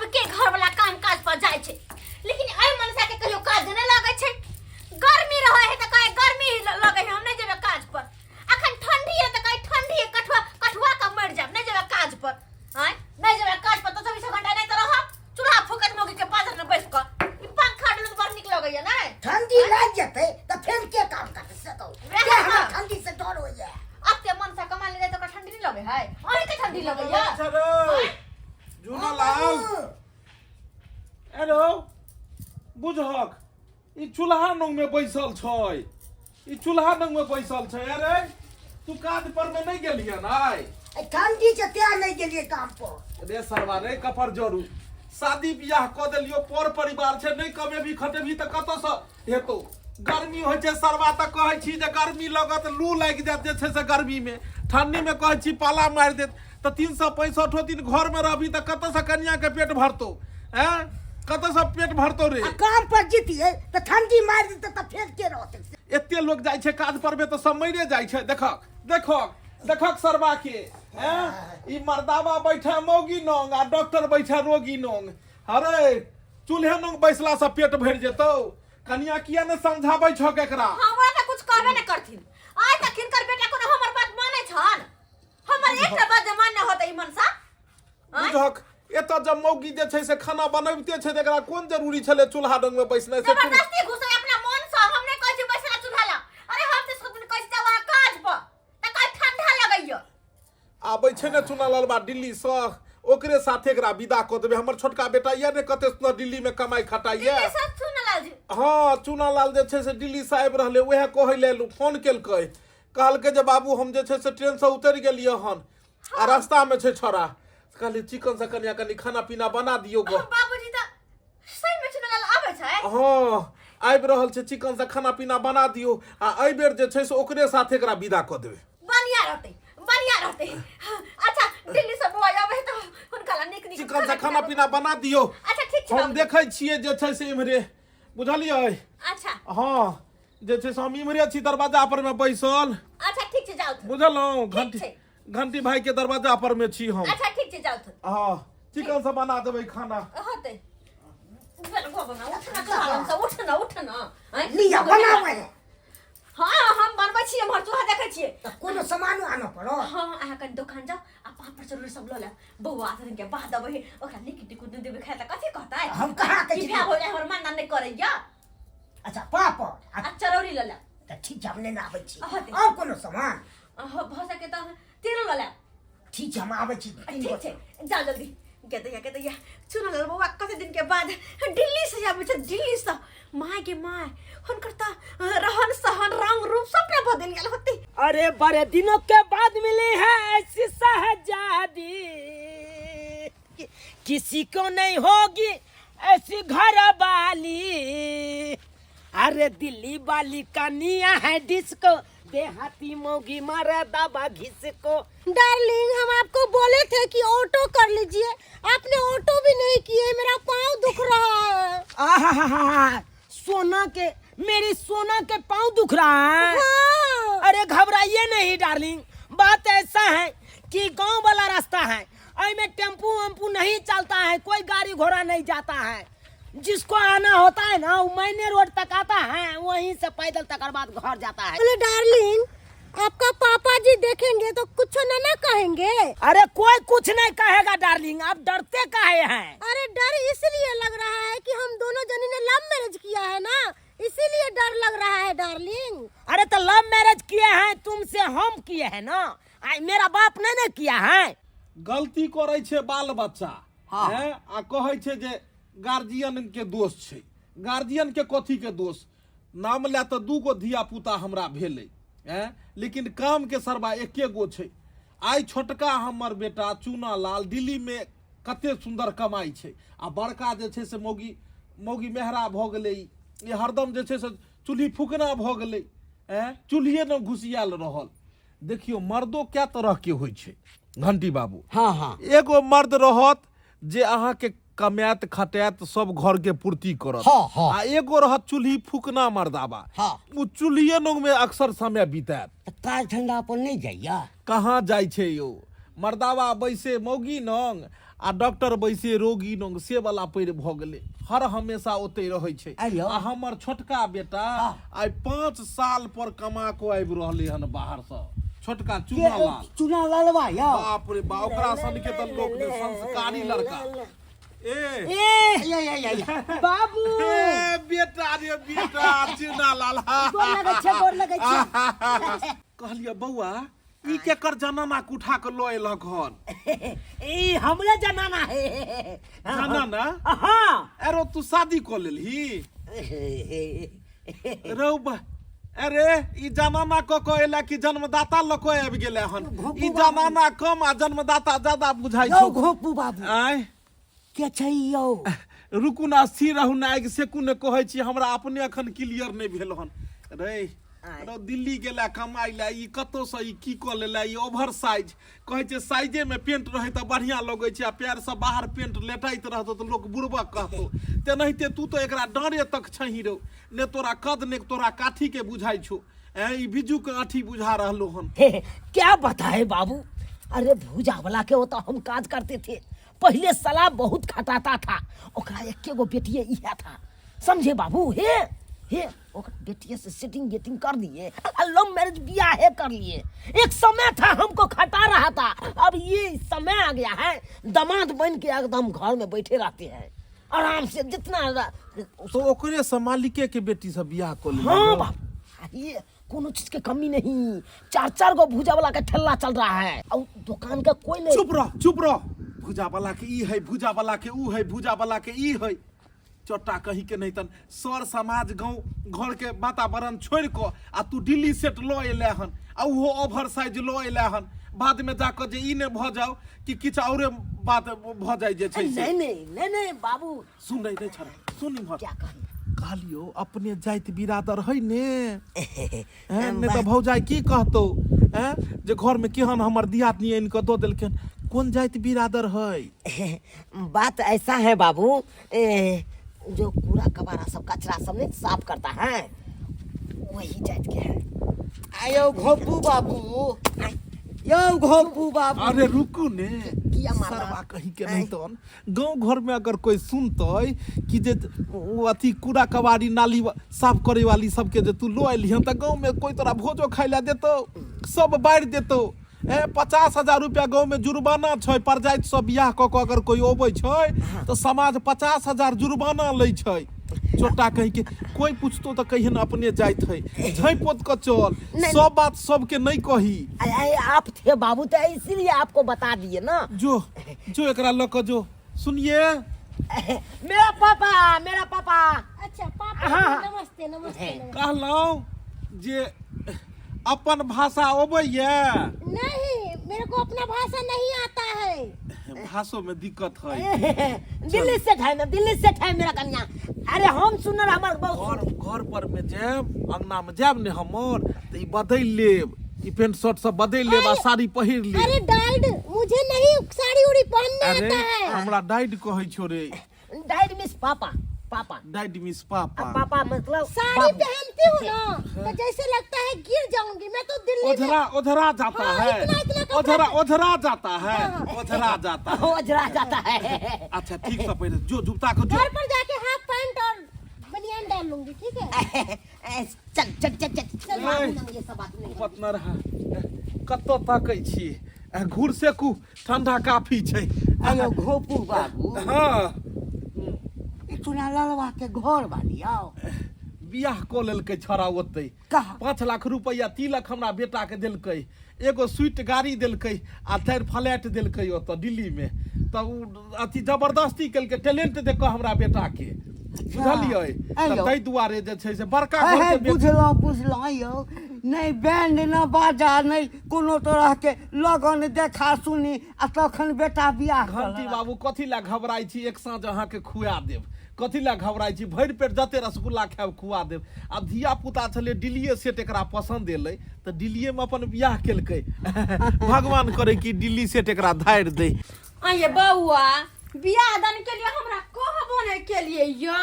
सबके घर वाला काम काज पर जाइ छै, लेकिन एहि मनसा के कहियो काज नहि लगै छै। गर्मी रहै है तऽ कहे गर्मी लगै है, हम नहि जेबै काज पर। अखन ठंडी है तऽ कहे ठंडी है, कठुआ कठुआ के मरि जायब, नहि जेबै काज पर। आँय, नहि जेबै काज पर तऽ 24 घंटा नहि तऽ रहब चूल्हा फूकैत मौगी के पाजर में बैस कऽ। ई पंखा डोलैत बड़ नीक लगैया नहि? ठंडी लागि जेतै तऽ फेर के काम करतै से कहू? वएह के हमरा ने। ठंडी से डर होइया। अते मनसा कमाय ले जाय तऽ ओकरा ठंडी नहि लगै है, अहीं के ठंडी लगैया? अच्छा रे झूना लाल, अरे बुझहक ई चूल्हा नंग में बैसल छै, ई चूल्हा नंग में बैसल छै। अरे तू काज पर में नहीं गेलियन आइ? ए, ठंडी से तैयार नहीं गेलिए काम पर। रे सरवा रे कपर जरू, शादी बियाह कऽ देलियो, पर परिवार छै, नहि कमेबी खटेबी तऽ कतऽसँ हेतौ? गर्मी होइ छै सरवा तऽ कहै छी जे गर्मी लगत, लू लागि जायत जे छै से गर्मीमे। ठंडीमे कहै छी पाला मारि देत। तऽ 365 दिन घरमे रहबी तऽ कतऽसँ कनियाके पेट भरतौ? ऐं, कतऽसँ पेट भरतौ रे? आ काम पर जीतिए तऽ ठंडी मारि देतै तऽ फेर के रहतै? एते लोग जाइ छै काज पर में तऽ सब मरे जाइ छै। देखक देखक देखक सरवा के, ऐं, ई मर्दावा बैठा मौगी नंग आ डॉक्टर बैठा रोगी नंग। अरे चूल्हे नंग बैसला से पेट भरि जेतौ? कनिया किया ने समझाबै छक एकरा? हमरा तऽ कुछ कहबे नहि करथिन। आइ तक हिनकर बेटा कोनो हमर बात मानै छन? हमर एकटा बात जे मान्य होतै ई मनसा, आँय? बुझक एतऽ जब मौगी जे छै से खाना बनबिते छै तऽ एकरा कोन जरूरी छलै चूल्हा डंग में बैसनाइ से? जबरदस्ती घुसै अपना मन से, हम नहि कहै छी बैसला चूल्हा लग। अरे हम तऽ सब दिन कहै छी जाउ अहाँ काज पर तऽ कहै ठंडा लगैया। आबै छै ने चुना ललबा दिल्लीसँ, ओकरे साथे एकरा विदा कऽ देबै। हमर छोटका बेटा यऽ ने, कते सुन्दर दिल्लीमे कमाइ खटाइए। दिल्ली से चुनलाल जी? हँ, चुनालाल जे छै से दिल्लीसँ आबि रहलै। उएह कहै लेल फोन केलकै, कहलकै जे बाबू, हम जे छै से ट्रेनसँ उतरि गेलियै हन आ रास्तामे छै छौड़ा। कहलियै चिकन से कनिया कनि खाना पीना बना दियौ गो। बाबूजी, तऽ सही में चुनलाल आबै छै? हँ, आबि रहल छै। चिकन से खाना पीना बना दियौ आ एहि बेर जे छै से ओकरे साथे एकरा विदा कऽ देबै। बढ़िया रहतै, बढ़िया रहतै। अच्छा, दिल्ली से बौआ आबै तऽ हुनका ला नीक नीक चिकन से खाना पीना बना दियौ। अच्छा, ठीक छै हम बाबूजी। देखै छियै जे छै से इम्हरे, बुझलियै? अच्छा। हँ, जे छै से हम इम्हरे छी दरवाजा पर मे बैसल। अच्छा, ठीक छै, जाउ। बुझलहुँ? ठीक घंटी छै। घंटी भाई के दरवाजा पर मे छी हम। अच्छा, ठीक छै, जाउ। हँ, चिकन से बना देबै खाना। होतै। चल गो बना, उठ ना चूल्हा से, उठ ना, उठ ना। आँय? लिअ, बनाबै है। हँ, हम बनबै छियै, एम्हर चूल्हा देखै छियै। तऽ कोनो सामानो आनऽ पड़त? हँ, अहाँ कनि दोकान जाउ आ पापड़ चरौरी सब लऽ लेब। बौआ दिन के बाद देबै ओकरा, नीक नीक नहि देबै खाय तऽ कथी कहतै? हम कहाँ कहै कि छी? भाय हो हमर मानना नहि करैया। अच्छा, पापड़ आ आ चरौरी लऽ लेब। तऽ ठीक छै, हम लेने आबै छी। होतै। आओर कोनो सामान? अहाँ भऽ सके तऽ तेलो लऽ लेब। ठीक छै, हम आबै छी तीन ठीक बजे। छै, जाउ जल्दी। के दैया, के दैया, सुनल बौआ कते दिन के बाद दिल्ली से आबै छै, दिल्ली से। माय के my, हुनकर तऽ रहन सहन रंग रूप सब ने बदलि गेल होतै। अरे बड़े दिनों के बाद मिली है ऐसी शहजादी, किसी को नहीं होगी ऐसी घर वाली। अरे दिल्ली वाली कनिया है डिस्को, देहाती मौगी मारा दबा घिसको। डार्लिंग, हम आपको बोले थे कि ऑटो कर लीजिए, आपने ऑटो भी नहीं किए। मेरा पाँव दुख रहा है। आहाहाहा, सोना के, मेरी सोना के पाँव दुख रहा है? हाँ। अरे घबराइए नहीं डार्लिंग, बात ऐसा है कि गांव वाला रास्ता है, में टेम्पू वम्पू नहीं चलता है, कोई गाड़ी घोड़ा नहीं जाता है। जिसको आना होता है ना, वो मैंने रोड तक आता है, वहीं से पैदल तक बाद घर जाता है। बोले डार्लिंग, आपका पापा जी देखेंगे तो कुछ ना ना कहेंगे? अरे कोई कुछ नहीं कहेगा डार्लिंग, आप डरते काहे हैं? अरे डर इसलिए लग रहा है कि हम दोनों जनी ने लव मैरिज किया है ना, इसीलिए डर लग रहा है डार्लिंग। अरे तो लव मैरिज किए हैं तुमसे, हम किए हैं ना, मेरा बाप नहीं ना किया है। गलती करै छै बाल बच्चा। हँ। हैं, आ कहै छै जे गार्जियन के दोष छै। गार्जियन के कथी के दोष? नाम लए तऽ दू गो धिया पुता हमरा भेलै हैं, लेकिन काम के सरबा एके गो छै। आइ छोटका हमर बेटा चूना लाल दिल्ली में कते सुन्दर कमाइ छै आ बड़का जे छै से मौगी मौगी मेहरा भऽ गेलै। ई हरदम जे छै से चूल्ही फूकना भऽ गेलै। ऐं, चूल्हिए ने घुसियाल रहल। देखियौ, मर्दो कए तरहके होइ छै घंटी बाबू। हाँ हाँ एगो मर्द रहत जे अहाँके कमायत खटायत, सब घर के पूर्ति करत। हाँ, हाँ। आ एगो रहत चूल्ही फूकना मर्दाबा। ओ चूल्हिए नोग में अक्सर समय बितायत। तऽ काज धंधा पर नहि जाइया? कहाँ जाइ छै यौ मर्दाबा, बैसे मौगी नंग आ आ डॉक्टर बैसे रोगी नंग से वाला पैर भऽ गेलै हर हमेशा ओतै रहै छै आइयो। आ हमर छोटका बेटा आइ 5 साल पर कमा कऽ आबि रहलै हन बाहरसँ छोटका चूना लाल चूना लालवा यौ बाप रे बाप ओकरा सन के तऽ लोक ने संस्कारी लड़का ए ए ये ये ये ये। बाबू ए बेटा रे बेटा चूना लाल गोर लगै छै गोर लगै छै कहलियै बौआ ई केकर जनाना के उठा के लऽ एलक हन ई हमरे जनाना है जनाना हाँ अरे तू शादी कऽ लेलही रौ बा अरे ई जनाना कऽ कऽ एला कि जन्मदाता लऽ कऽ आबि गेलै हन ई जनाना कम आ जन्मदाता ज्यादा बुझाइ यौ छौ घोपू बाबू आँय के छै यौ रुकू ना स्थिर रहू ना आगि सेकू ने कहै छी हमरा अपने अखन क्लियर नहि भेल हन रे रौ दिल्ली गेला कमाइ लए ई कतौसँ ई की कऽ लेला ई ओवर साइज कहै छै साइजेमे पेंट रहै तऽ बढ़िआँ लगै छै आ पएरसँ बाहर पेंट लेटाइत रहतौ तऽ लोक बुड़बक कहतौ तेनाहिते तू तऽ एकरा डाँरे तक छही रौ ने तोरा कद ने तोरा काठीके बुझाइ छौ ऐं ई बिज्जूके आँठी बुझा रहलो हन हे, क्या बताए बाबू अरे भूजा वाला के होता हम काज करते थे पहले साला बहुत खटाता था ओकरा एके गो बेटिए इहा था समझे बाबू हे हे ओकरा बेटिए से सेटिंग गेटिंग कर दिए आ लव मैरिज बियाह हे कर लिए एक समय था हमको खटा रहा था अब ये समय आ गया है दामाद बन के एकदम घर में बैठे रहते हैं आराम से जितना तो ओकरे से मालिके के बेटी से बियाह कऽ लेलक हाँ बाप ये कोनो चीज के कमी नहीं चार चार गो भूजा वाला का ठेला चल रहा है और दुकान का कोई नहीं चुप रह चुप रह भूजा वाला के ई है भूजा वाला के ऊ है भूजा वाला के ई है चोटा कहीं के नहीं तन सर समाज गाँव घर के वातावरण छोड़ कऽ आ तू दिल्ली सेट लऽ एले हन आ ओहो ओवर साइज लऽ एले हन बाद में जाकऽ जे ई नहि भऽ जाओ कि किछु औरे बात भऽ जाइ जे छै से नहीं नहीं नहीं नहीं बाबू सुन रे नहीं छड़ा सुन इम्हर क्या कही कहलियो अपने जाति बिरादर है ने हैं नहि तऽ भौजाइ की कहतौ हैं जे घर में केहन हमर दियादनी आनि कऽ दऽ देलखिन कोन जाति बिरादर है बात ऐसा है बाबू ए, जो कूड़ा कबाड़ा सब कचरा सब नहीं साफ करता है वही जात के है आयो घोपू बाबू यौ घोपू बाबू अरे रुकू ने किया मारला? सरवा कहीं के नहीं तहन गांव घर में अगर कोई सुनतै कि जे ओ अथी कूड़ा कबाड़ी नाली साफ करे वाली सबके जे तू लो अयलिहन तऽ गाँव में कोई तोरा भोजो खाइ लए देतौ सब बारि देतौ ए 50,000 रुपया गाँव में जुर्माना छै परजाति सब बियाह कऽ कऽ अगर कोई अबै छै तऽ समाज 50,000 जुर्माना लै छै चोटा कहीं के कोई पूछतो तऽ कहिहन अपने जाइत है झाँपि पोत कऽ चल नहीं। सब बात सबके नहीं कही आय, आय, आप थे बाबू तो इसीलिए आपको बता दिए ना जो जो एकरा लऽ कऽ जो सुनिए मेरा पापा मेरा पापा अच्छा पापा हाँ। नमस्ते नमस्ते नमस्ते। कहलहुँ जे अपन भाषा अबैया नहीं मेरे को अपना भाषा नहीं आता है भाषो में दिक्कत है दिल्ली से है ना दिल्ली से है मेरा कन्या अरे हम सुनर हमार बहुत घर घर पर में जायब अंगना में जायब ने हमर तऽ ई बदलि लेब ई पेंट शर्ट सब बदलि लेब आ साड़ी पहिर लेब अरे डाइड मुझे नहीं साड़ी उड़ी पहनना अरे आता है हमरा डाइड कहै छो रे डाइड मिस पापा पापा डाइड मिस पापा पापा मतलब साड़ी बाबू। पहनती हूँ ना तो जैसे लगता है गिर जाऊंगी मैं तो दिल्ली में ओझरा ओझरा जाता हाँ, है इतना- इतना कपड़ा ओझरा ओझरा जाता है ओझरा जाता है ओझरा जाता है अच्छा ठीक से पहिरे जो जुता के जो घर पर जाके हाफ पैंट और बनियान डाल लूंगी ठीक है चल चल चल चल चल ए। बाबू ना ये सब बात नहीं पतना रहा कतऽ तकै छी घूर सेकू ठंडा काफी छै आयो घोपू बाबू हाँ ई चुना ललवा के घर वाली आओ बियाह कऽ लेलकै छौड़ा ओतै कहाँ? 5 लाख रुपैआ तिलक हमरा बेटा के देलकै एगो स्वीट गाड़ी देलकै आ चारि फ्लैट देलकै ओतऽ दिल्ली मे तऽ ओ अथी जबरदस्ती केलकै टैलेंट देख कऽ हमरा बेटा के बुझलियै तऽ आइयो। ताहि दुआरे जे छै से बड़का अहे घर के बेटी बुझलहुँ बुझलहुँ यौ नहि बैंड न बाजा नहि कोनो तरह के लगन देखा सुनी आ तखन बेटा बियाह कऽ घंटी लेलक। बाबू कथी लए घबराइ छी एक साँझ अहाँके खुआ देब कथी लए घबराइ छी भरि पेट जते रसगुल्ला खायब खुआ देब आ धिया पुता छलै दिल्लीए सेट एकरा पसन्द एलै तऽ दिल्लीएमे अपन बियाह केलकै भगवान करे कि दिल्ली सेट एकरा धारि दै आइये बौआ बियाह दान के लिए हमरा कहबो नहीं के लिए यौ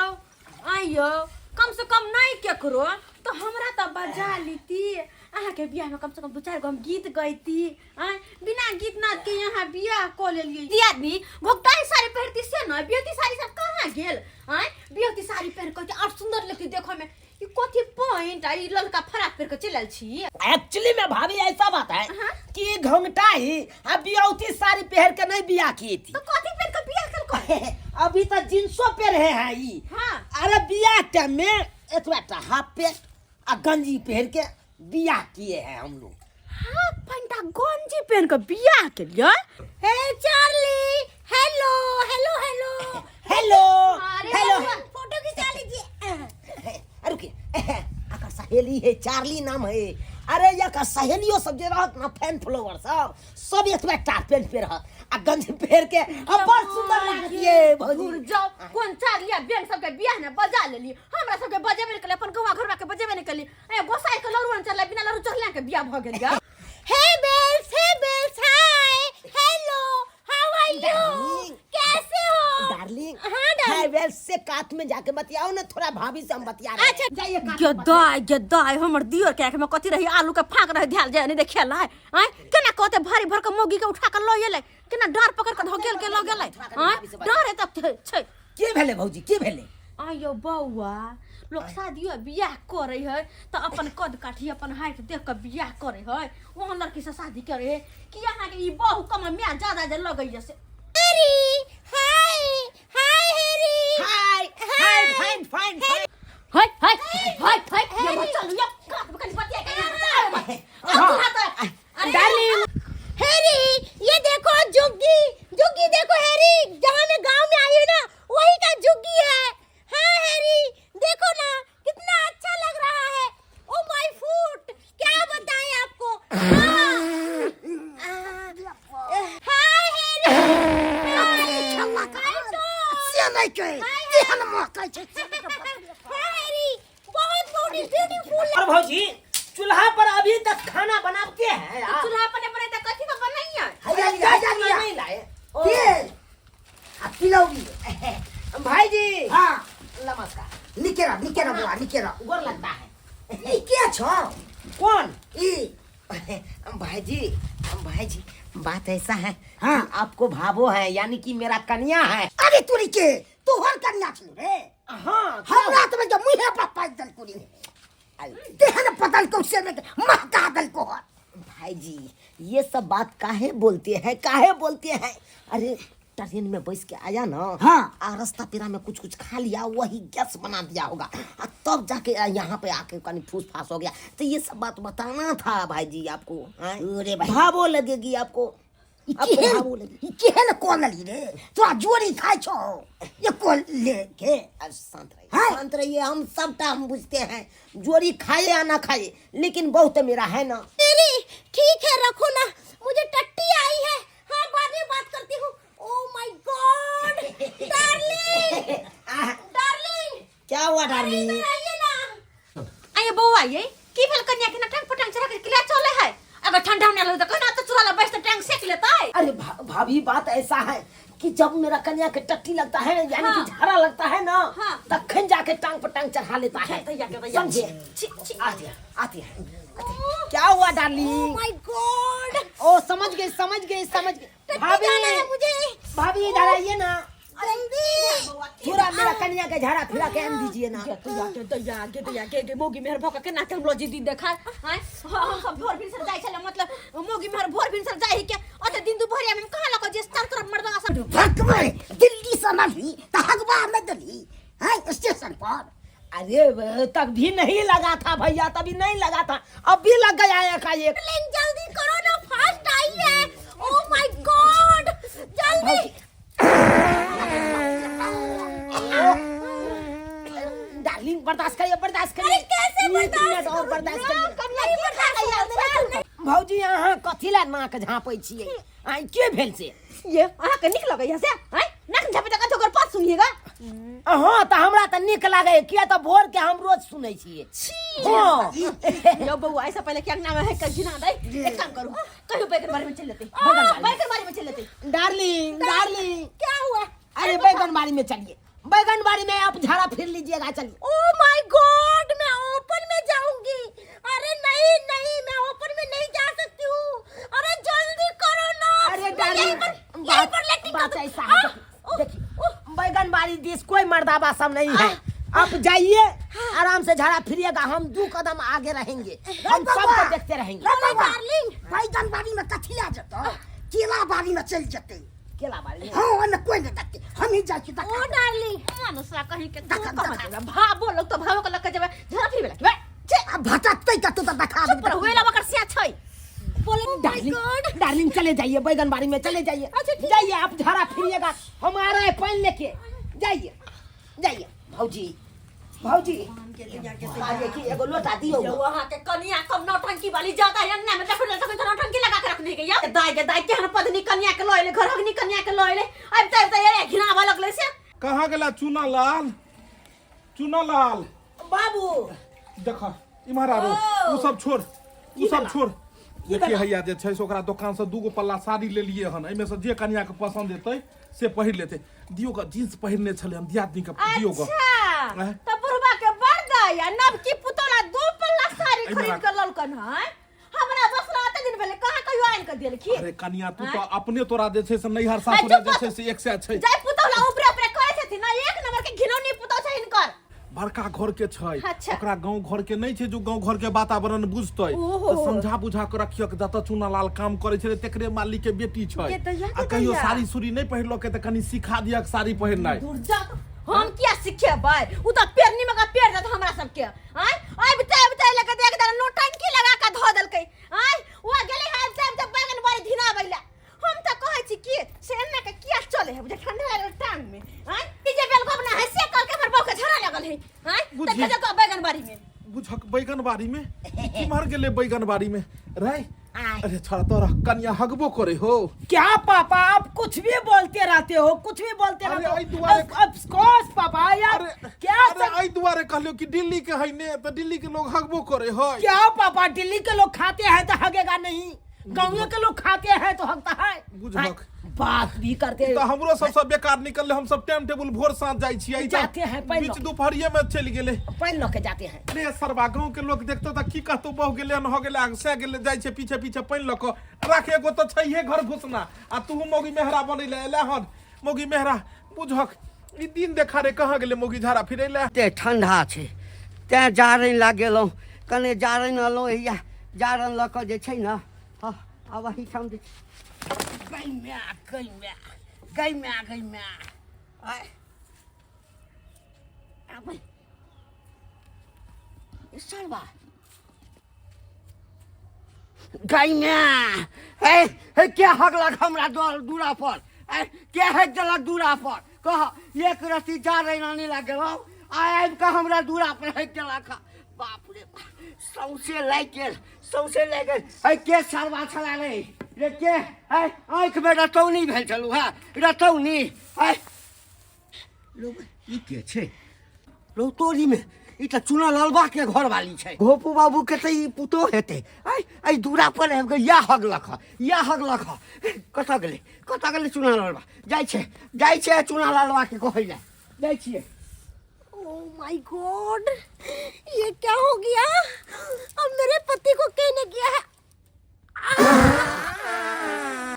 आइयो कम से कम नहीं केकरो तो हमरा तो बजा लीती अहाँके बियाह में कम से कम दू चारि गो हम गीत गैती। आँय, बिना गीत नाद के यहाँ बियाह कऽ लेलियै। दियादनी घोघटाही साड़ी पहिरती से न, बियौती साड़ी सब कहाँ गेल? आँय, बियौती साड़ी पहिर कऽ और सुंदर लगती देखऽ में। ई कथी पैंट आ ई ललका फराक पहिर कऽ चलि आयल छी? एक्चुअली में भाभी ऐसा बात है हाँ। कि घोंघटा ही अब बियौती साड़ी पहन के नहीं बियाह की थी। तो कथी पहिर कऽ बियाह केलकै? अभी तो जींसो पहने हैं ई। हाँ। अरे बियाह टाइम में एतबा टा हाफ पैंट आ गंजी पहन के बियाह किए हैं हम लोग। हाफ पैंट आ गंजी पहन के बियाह केलियै? हे Charlie, hello hello hello hello अरे हेलो। बउआ, फोटो खिंचा लीजिए। रुकिए, एकर सहेली है, चार्ली नाम है। अरे एकर सहेलियो सब जे रहत ना, फैन फॉलोवर सब, सब एतबा टा पेंट पे रहत आ गंजी पहिर के, आ बड़ सुंदर लागत ये भौजी। दूर जाओ, कोन चार्ली आ बैंक सबके बियाह ने बजा लेली, हमरा सबके बजेबे नहि केली, अपन गौआ घरवा के बजेबे नहि केली। ए गोसाई के लड़ुआ चलले, बिना लड़ू चढ़ले के बियाह भ गेल या। हे बेल्स, हे bells, hi hello, how are you, Darling. कैसे हो? डार्लिंग। हाँ, डार्लिंग। हाय वेल से कात में जाके बतियाओ ना थोड़ा, भाभी से हम बतिया रहे हैं। अच्छा। जाइए कात में बतियाओ। गदाय गदाय, हमर दियर के आँख में कथी रही, आलू के फाँक रहे ध्यान जाय नहीं देखे ला। आँय, केना कहते भारी भर के मौगी के उठा के लऽ गेलै, केना डार पकड़ के धकेल के लऽ गेलै। आँय, डर है तब छै। के भेलै भौजी, के भेलै? आयो बौआ, लोक शादियो बियाह करे है तऽ अपन कद काठी अपन हाइट देख के बियाह करे है, ओहन लड़की से शादी करे है कि अहाँके ई बहु कम माय ज्यादा जे लगैया से। Harry, hi hi Harry, hi hi, fine fine fine. हाय हाय हाय हाय, ये मत चलू ये काट में कनी बतिया के यहाँ मत। अब तू हाथ अरे डार्लिंग। हैरी, ये देखो झुग्गी, झुग्गी देखो हैरी, जहाँ मैं गांव में आई हूँ ना वही का झुग्गी है। हाँ हैरी, देखो ना कितना अच्छा लग रहा है। ओ my foot, क्या बताएं आपको। हाय हैरी, हाय से नहि कहै, केहन महकै छै से नहि कहै। हाय हैरी, बहुत ब्यूटीफुल। और भौजी चूल्हा पर अभी तक खाना बनाते हैं यार। चूल्हा पर नहीं बने तो कथी पर बनाइए? हैया लिया, हैया लिया। नहीं लाए। ओ, के? आ तिलौरी। भाई जी। हाँ। नमस्कार। निके रह, निके रह बुआ, निके रह। गोर लगता है। ई के छौ? कौन? ई। भाई जी, भाई जी, बात ऐसा है। हाँ। कि आपको भावो है, यानी कि मेरा कन्या है। अरे तोरी के, तोहर कन्या छौ रे? हाँ। हमरा तो जो मुहे पर पाइक देलको रे। तेहन पतल को से में महका देलको हन। भाई जी, ये सब बात काहे बोलते हैं, काहे बोलते हैं? अरे ट्रेन में बैस के आया ना, हाँ। आ रास्ता पेरा में कुछ कुछ खा लिया, वही गैस बना दिया होगा, आ तब जाके यहाँ पे आके कहीं फूस फास हो गया। तो ये सब बात बताना था भाई जी आपको, हैं? अरे भाई। भावो लगेगी आपको। ई आपको केहन भावो लगेगी। ई केहन कोलली रे, तोरा जोरी खाइ छौ ये कोल ले के? अब शांत रहिए, हाँ। शांत रहिए, हम सबटा हम बुझते हैं, जोरी खाए या ना खाए, लेकिन बहुत मेरा है ना। तेरी ठीक है, रखो ना, मुझे टट्टी आई है। हाँ बाद में बात करती हूँ। ओ my God, darling, darling. क्या हुआ डार्लिंग? इधर आइए ना। आइए बौआ, ये की भेल कन्या के ना टांग पटांग चढ़ा के किला चले है? अगर ठंडा में लगे तो कहना तो चूल्हा लग बैठ के टांग सेक लेता है। अरे भाभी बात ऐसा है कि जब मेरा कन्या के टट्टी लगता है, यानी हाँ। कि झाड़ा लगता है ना, हाँ। तखन जाके टांग पर टांग चढ़ा लेता है। तैया के तैया। समझे? छी, छी। आती है, आती है, आती है। क्या हुआ डार्लिंग? Oh my God. ओ समझ गई, समझ गई, समझ गई। टट्टी भाभी, जाना है मुझे। भाभी इधर आइए ना, जल्दी। थोड़ा मेरा कन्या के झाड़ा फिरा के आन दीजिए ना। गे दैया, गे दैया, गे दैया, गे गे मोगी मेहर भक के ना के हम लोजी दिन देखा। आँय, हम सब भोर भिनसर जाइ छले, मतलब मोगी मेहर भोर भिनसर जाइ के ओते दिन दुपहरिया में कहाँ लको जे चार तरफ मर्दवा सब। भकबे दिल्ली से नली त हगबा में दिल्ली हैं स्टेशन पर। अरे तब भी नहीं लगा था भैया, तभी नहीं लगा था, अब भी लग गया है एकाएक। लेकिन जल्दी करो ना, फास्ट आई है। ओ my God, जल्दी। डार्लिंग बर्दाश्त करिए, बर्दाश्त करिए। अरे कैसे एक बर्दाश्त मिनट और करूं? बर्दाश्त करिए। कन्या की बर्दाश्त करिए। भौजी अहाँ कथी ला नाक झाँपै छियै? आइ के भेल से? ये अहाँ के नीक लगैया से? आँय, नाक झाँपै तऽ कथी ओकर पास सुनिएगा? हँ तऽ हमरा तऽ नीक लागैया, किया तऽ भोर के हम रोज सुनै छियै। हँ। यो बौआ, ऐसा पहले क्या नाम है कजिना दे, एक काम करू, कहियो बैगन बाड़ी में चल लेते, बैगन बाड़ी में चल लेते। Darling, darling. क्या हुआ? अरे बैगन बाड़ी में चलिए, बैगन बाड़ी में आप झाड़ा फिर लीजिएगा, चलिए। ओ my God, मैं ओपन में जाऊंगी। अरे नहीं नहीं नहीं, मैं ओपन में नहीं जा सकती हूँ। अरे जल्दी करो ना। अरे मैं डार्लिंग, यहीं पर यहीं बात पर लेटरिन बात कर ऐसा है, आ, देखिए देखिए, बैगन बाड़ी this कोई मर्दाबा सब नहीं है। आप जाइए आराम से झाड़ा फिरिएगा, हम दो कदम आगे रहेंगे, हम सबको देखते रहेंगे। अरे डार्लिंग, बैगन बाड़ी में कथी लए जेतौ, केला बाड़ी में चलि जेतै। केला बाड़ी में? हँ, ओहिमे कोइ नहि देखतै, हमही जाइ छी ओ देखा। डार्लिंग, मनुष्य कहीं के तू देखा, कहाँ देखा। जेबे? भावो लोग तो भावो के लग के जेबे झड़ा फिरबे लगे छे। आ भटकतै कतौ तऽ देखा चुप देबै। रहो, वेला मकर सिया छै। बोले ओ my darling, God. Darling चले जाइए, बैगन बाड़ी में चले जाइए। अच्छा, ठीक। जाइए आप, झाड़ा फिरिएगा, हम आ रहे हैं पानी लेके। जाइए जाइए। भौजी भौजी आ देखिए, एगो लोटा दियो। जो अहाँ के कनिया कम नौटंकी वाली ज्यादा है, अंगना में देखो देखो तो नौटंकी लगा के रखने के या दाई के दाई केहन पदनी कनिया के लइले, घर अग्नि कनिया के लइले, अब तब त ये घिनावा लगले से। कहाँ गेला चूना लाल? चूना लाल बाबू देख इम्हर आबो, उ सब छोड़, उ सब छोड़। देखिए हैया जे छै से ओकरा दोकान से दूगो पल्ला साड़ी लेलिए हन, एहिमे से जे कनिया के पसंद एतै से पहिर लेतै। दियो ग, जींस पहिरने छलै हम दियादनी के, दियो ग। अच्छा आँय? त बुढ़वा के बड़ दया, नवकी पुतौला दो पल्ला साड़ी एहिमे खरीद राख। के ललकन है। हमरा बसला अते दिन भेलै, कहाँ कहियो आनि के देलखिन। अरे कनिया, तू आँय? तो अपने तोरा जे छै से नैहर सासुर चुप जे छै से एक सए छै। जाय पुतौला ऊपरे ऊपरे करै छथिन ना, एक नंबर के घिनौनी पुतौ छै हिनकर। बड़का घर के छै। अच्छा। ओकरा गांव घर के नहीं छै जो गांव घर के वातावरण बुझतै। ओहो। तऽ समझा बुझा के रखियक, जतऽ चूना लाल काम करै छलै तेकरे मालिक के बेटी छै। के दैया, आ के कहियो दैया। साड़ी सुड़ी नहि पहिरलकै तऽ कनि सिखा दियक साड़ी पहिरनाइ। दूर जा, हम किया सिखेबै? उ तऽ पेरनी में का पेर देत हमरा सबके। आय आबिते आबिते लगे देख दे नौटंकी लगा के धो देलकै। आय ओ गेलै है आबिते आबिते बैगन बारी धिनाबै ला। हम तऽ कहै छी कि से एना के किया चले है, बुझे ठंडा लागल टांग में। आय ई जे बेलगोब ना है से कल के हमर बहू के झड़ा लगल है। आय बुझी। तऽ के बैगन बारी में बुझक बैगन बाड़ी में किम्हर गेलै बैगन बाड़ी में रे? आय। अरे छोड़ा, तोरा कनिया हगबो करे हो। क्या पापा, आप कुछ भी बोलते रहते हो, कुछ भी बोलते अरे, रहते हो। आई दुआरे- ऑफ कोर्स पापा यार, अरे क्या अरे एहि दुआरे कहलियो कि दिल्ली के है ने, तऽ दिल्ली के लोग हगबो करे है। क्या पापा, दिल्ली के लोग खाते हैं तो हगेगा नहीं, गाँव के लोग खाते हैं तो हगता है। बुझलक। हाँ, बात भी करते तऽ हमरो सबसँ बेकार निकललै। हम सब टाइम टेबुल भोर साँझ जाइ छियै, ई तऽ जाते हैं पहिले। बीच दुपहरिये में चलि गेलै। पानी लऽ के जाते हैं। रे सरबा, गाँव के लोग देखतो तऽ की कहतो? बहु गेलै हन हो गेलै आ से गेलै, जाइ छै पीछे पीछे पानि लऽ कऽ। राख, एगो तऽ छैहे घर घुसना आ तू मौगी मेहरा बनै लए एलै हन। मौगी मेहरा बुझक ई दिन देखा रे, कहाँ गेलै मौगी झाड़ा फिरै लए? ते ठंडा छै तेँ जारनि लए गेलहुँ, कने जारनि अनलहुँ। हैया जारनि लऽ कऽ जे छै ने, हँ, आब एहिठाम जे गै माय, गै माय, गै माय, गै माय, आय आबै सरबा, गै माय, हे हे, के हगलक हमरा दूरा पर? ए, के हगि देलक दूरा पर? कह, एक रत्ती जारनि आनै लए गेलहुँ आ आबि कऽ हमरा दूरा पर हगि देलक। बाप रे बाप, सौंसे लागि गेल, सौंसे लागि गेल। है के सरवा छला रे? रे के है? आँखिमे रतौनी भेल छलू है, रतौनी है। लोग ई के छै रौ तोरीमे? ई तऽ चुना लालबा के घरवाली छै, घोपू बाबू के तऽ ई पुतोह हेतै। आइ एहि दूरा पर आबि कऽ इएह हगलक हँ, इएह हगलक हँ। कतऽ गेलै, कतऽ गेलै चुना लालबा? जाइ छै, जाइ छै चुना लालबा के कहै लए जाइ छियै। ओ my God, ये क्या हो गया? अब मेरे पति को कहने गया है।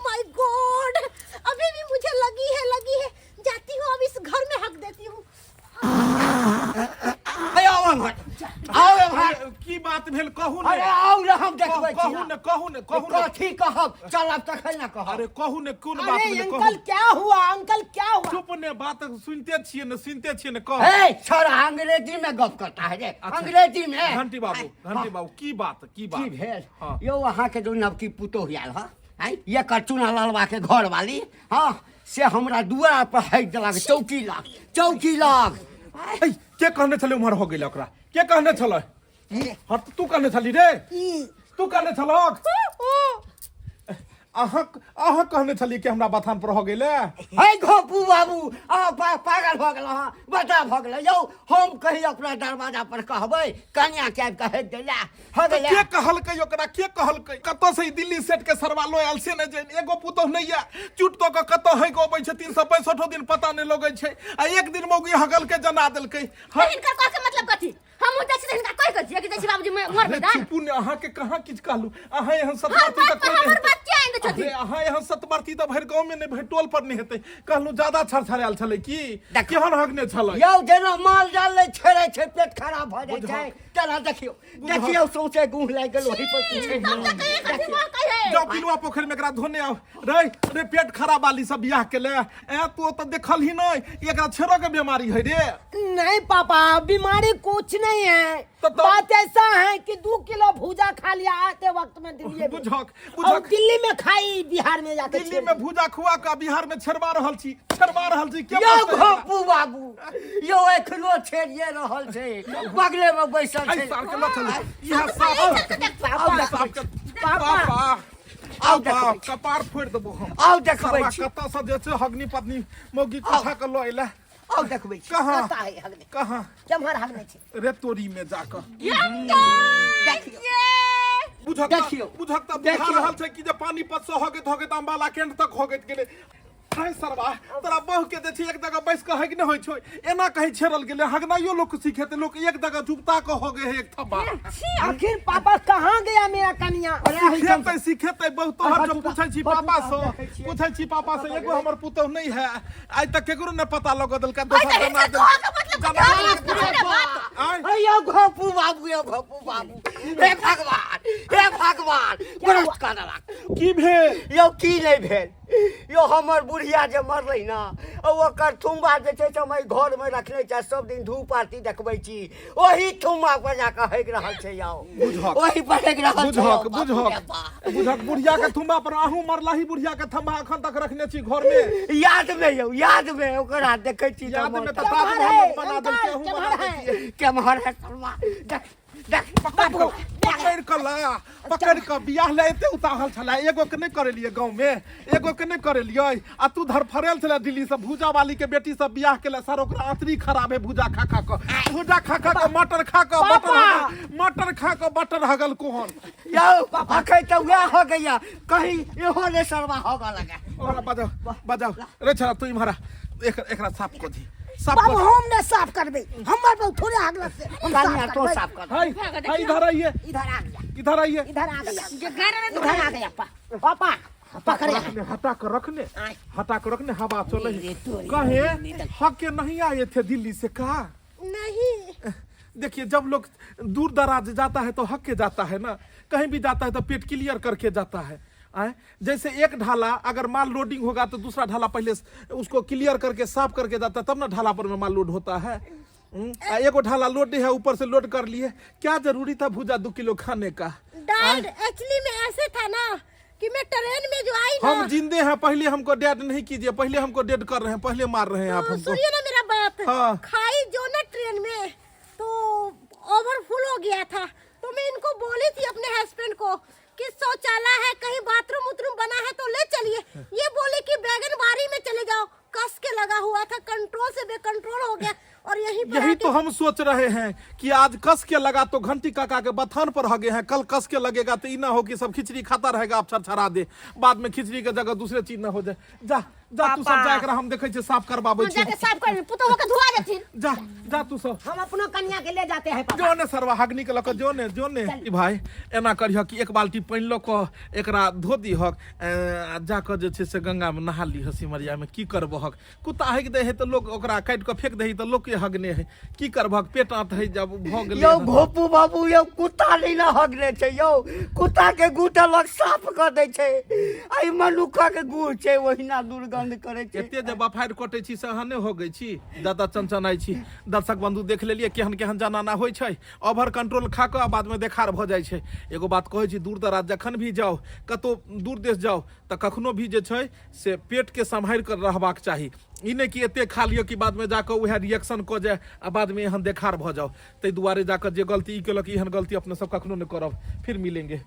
My God, अभी भी मुझे लगी है, लगी है। जाती हूँ अब इस घर में हक देती हूँ। अरे आउ एम्हर, आउ एम्हर। की बात भेल कहू ने। अरे आउ ने, हम देखबै छी। कहू ने, कहू ने, कहू ने। कथी कहब, चलब तखन ने कहब। अरे कहू ने, कोन बात अरे भेलै कहू। अंकल क्या हुआ, अंकल क्या हुआ? चुप ने, बात सुनते छियै ने, सुनते छियै ने, कह। ए छोड़ा, अंग्रेजी में गप करता है रे। अच्छा। अंग्रेजी में। घंटी बाबू, घंटी बाबू, की बात, की बात की भेल? हाँ। यौ, अहाँके जो नवकी पुतोह आयल हँ, आँय, एकर चूना लालबा के घर वाली हँ, से हमरा दुआर पर हटि देलक, चौकी लग, चौकी लग। ऐ, के कहने छलै उम्हर हो गेलै ओकरा? के कहने छलै? हँ, तऽ तू कहने छली रे? तू कहने छलक? अहाँ अहाँ कहने छलियै कि हमरा बथान पर हो गेलै हे घोपू बाबू अहाँ पागल भऽ गेल अहाँ बता भऽ गेल यौ हम कहीं अपना दरवाजा पर कहबै कनिया के आबि कऽ हेक दैला हो तऽ गेलै के कहलकै ओकरा के कहलकै कतऽ से ई दिल्ली सेट के सरवा लो आयल से नहि जानि एगो पुतोह नहि यऽ चुट दऽ कऽ कतऽ हगि अबै छै 365 दिन पता नहि लगै छै आ एक दिन मौगी हगलकै जना देलकै तऽ हिनकर कहके मतलब कथी हम जाइ छी तऽ हिनका कहि कऽ जियै कि जाइ छी बाबूजी मरबै अरे दान चुपू ने अहाँके कहाँ किछु कहलू अहाँ एहन हर सतमाती बात तऽ पर कोई हमर नहि बात किया आनि दै अरे छथिन अहाँ एहन सतमाती तऽ भरि गाँव में नहि भरि टोल पर नहि हेतै कहलू ज्यादा छरछरायल छलै की देखो। केहन हगने छलै यौ जेना माल जाल नहि छेड़ै छै पेट खराब भऽ जाइ छै बुझहक। तेना देखियौ देखियौ सौंसे गुह लागि गेल ओहि पर पूछै तब तऽ कहिए कथी मोह कहे जाओ पिलुआ पोखरि में एकरा धोने आउ रे रे पेट खराब वाली सब बियाह के ले ए तू तऽ देखल ही नहीं एकरा छेड़ो के बीमारी है रे नहीं पापा बीमारी कुछ नहीं है तो- बात ऐसा है कि 2 किलो भूजा खा लिया आते वक्त में दिल्ली में बुझक और बुझक दिल्ली में खाई बिहार में जाके दिल्ली छेड़ में भूजा खुआ के बिहार में छेड़वा रहल छी छेड़वा रहल छी के यौ बचतै एकरा? घोपू बाबू यौ एखनो छेड़िए रहल छै बगले मे बैसल एहि छै साल के लऽ चलू इएह साफ आउ साफ देखबै कर पापा। पापा आउ आउ देखबै छी। कपार फोड़ि देबो हम आउ देखबै सरवा छी कतऽ से जे छै हगनी पत्नी मौगी कोठा के लऽ अयलै आउ देखबै छी कहाँ कतऽ है हगने कहाँ केम्हर हगने छै रे तोरी में जाकऽ देखियौ बुझक देखियौ। बुझक तऽ बुझा देखियौ। रहल छै कि जे पानीपत से होगैत होगैत अम्बाला कैंट तक होगैत गेलै रे सरवा तोरा बहु के जे छै एक जगह बैस कऽ हगि नहि होइ छै एना कहीं छेड़ल गेलै हगनाइयो लोक सिखेतै लोक एक जगह जुगता कऽ होगे है एक थम्बा आखिर पापा कहाँ गया मेरा कनिया सिखेतै सिखेतै बहु तोहर जो पूछै छी पापा से देखै छियै। पूछै छी पापा से एगो हमर पुतोह नहि है आइ तक केकरो नहि पता लगऽ देलकै ओहि दोसर तऽ जना हिनकर कहऽके मतलब देलकै कथी होलै? पूछू ने बात आँय हे यौ घोपू बाबू यौ घोपू बाबू हे भगवान हे भगवान ग्रस्त कऽ देलक की भेल यौ की नहि भेल यौ हमर बुढ़िया जे मरलै ने ओकर थुम्बा जे छै से हम एहि घरमे रखने छी आ सब दिन धूप आरती देखबै छी ओही थुम्बा पर जाकऽ हगि रहल छै यौ बुझहक। ओही पर हगि रहल छै यौ, बुझक बाप रे बुझक बाप। बुझक बुढ़िया के थुम्बा पर अहूँ मरलाही बुढ़िया के थम्बा अखन तक रखने छी घर में याद में यौ याद में ओकरा देखै छी तऽ याद में मोन तऽ केम्हर ताजमहल है, बना देलकै अहूँ अंकल, बना केम्हर है? देलकै केम्हर है सलमा देख देख पकड़ कऽ पकड़ कऽ ला पकड़ कऽ बियाह लए एते उताहल छलै एगो के नहि करेलियै गाँव में एगो के नहि करेलियै आ तू धरफड़ेल छलै दिल्ली से भूजा वाली के बेटी सब बियाह केला सर ओकरा आंतरी खराब है भूजा खा खा कऽ भूजा खा खा कऽ मटर खा कऽ मटर हगल मटर खा कऽ बटर हगल कोहन यौ अखन तऽ वएह हो गैया कहीं इहो ने सरवा हो गल लगे ओकरा बजाओ बजाओ रे छड़ा तू इम्हर आ एकरा साफ कऽ दी साफ बाबू कऽ हम ने साफ करबे हमर बहु थोड़े आगला से हम साफ कनिया तो करबै। साफ कर हाय हाय इधर आइए इधर आ गया इधर आइए इधर आ गया जे घर में इधर आ गया पापा पकड़े रखने हटा कर रखने हटा कर रखने हवा चले रे तोरी। कहे हक के नहीं आए थे दिल्ली से का नहीं देखिए जब लोग दूर दराज जाता है तो हक के जाता है ना कहीं भी जाता है तो पेट क्लियर करके जाता है आए जैसे एक ढाला अगर माल लोडिंग होगा तो दूसरा ढाला पहले उसको क्लियर करके साफ करके जाता है तब ना ढाला पर में माल लोड होता है आ एगो ढाला लोड है ऊपर से लोड कर लिए क्या जरूरी था भूजा 2 किलो खाने का डैड एक्चुअली में ऐसे था ना कि मैं ट्रेन में जो आई ना हम जिंदे हैं पहले हमको डेड नहीं कीजिए पहले हमको डेड कर रहे हैं पहले मार रहे हैं आप तो हमको सुनिए ना मेरा बात हाँ। खाई जो ना ट्रेन में तो ओवरफुल हो गया था तो मैं इनको बोली थी अपने हस्बैंड को कि शौचालय है कहीं बाथरूम उथरूम बना है तो ले चलिए ये बोले कि बैगनबाड़ी में चले जाओ कस के लगा हुआ था कंट्रोल से बेकंट्रोल हो गया और यहीं पर यही आके तो हम सोच रहे हैं कि आज कस के लगा तो घंटी काका के बथान पर हगे हैं कल कस के लगेगा तो ई ना हो कि सब खिचड़ी खाता रहेगा आप छरछरा दे बाद में खिचड़ी के जगह दूसरे चीज ना हो जाए जा जा तू सब जा एकरा हम देखै छियै साफ करबाबै हम छियै जाके साफ कर पुतोह के धुआ देथिन जा जा तू सब हम अपनो कन्या के ले जाते हैं पापा जो ने सरवा हगनी के लऽ कऽ जो ने जो ने ई भाई एना करिह कि एक बाल्टी पानि लऽ कऽ एकरा धो दिहक आ जा कऽ जे छै से गंगा मे नहा लिह सिमरिया मे की करबहक कुत्ता हगि दै है तऽ लोक ओकरा काटि कऽ फेंक दै है तऽ लोक के हगने है की करबहक पेट आंत है जब भऽ गेलै यौ हन। घोपू बाबू यौ कुत्ता नहि ने हगने छै यौ कुत्ता के गू तऽ लोक साफ कऽ दै छै आ ई मनुक्खक गू छै ओहिना दुर्गंध करै छै एते जे बफारि कटै छी से अहाँ नहि होगै छी दादा चनचनाइ छी दर्शक बंधु देख लेलियै केहन केहन जनाना होइ छै ओवर कंट्रोल खा कऽ आ बादमे देखार भऽ जाइ छै एगो बात कहै छी दूर दराज जखन भी जाउ कतहु दूर देश जाउ तऽ कखनो भी जे छै से पेटके सम्हारि कऽ रहबाक चाही ई नहि कि एते खा लिअ कि बादमे जाकऽ उएह रिएक्शन कऽ जाय आ बादमे एहन देखार भऽ जाउ ताहि दुआरे जाकऽ जे गलती ई केलक एहन गलती अपने सब कखनो नहि करब फिर मिलेंगे।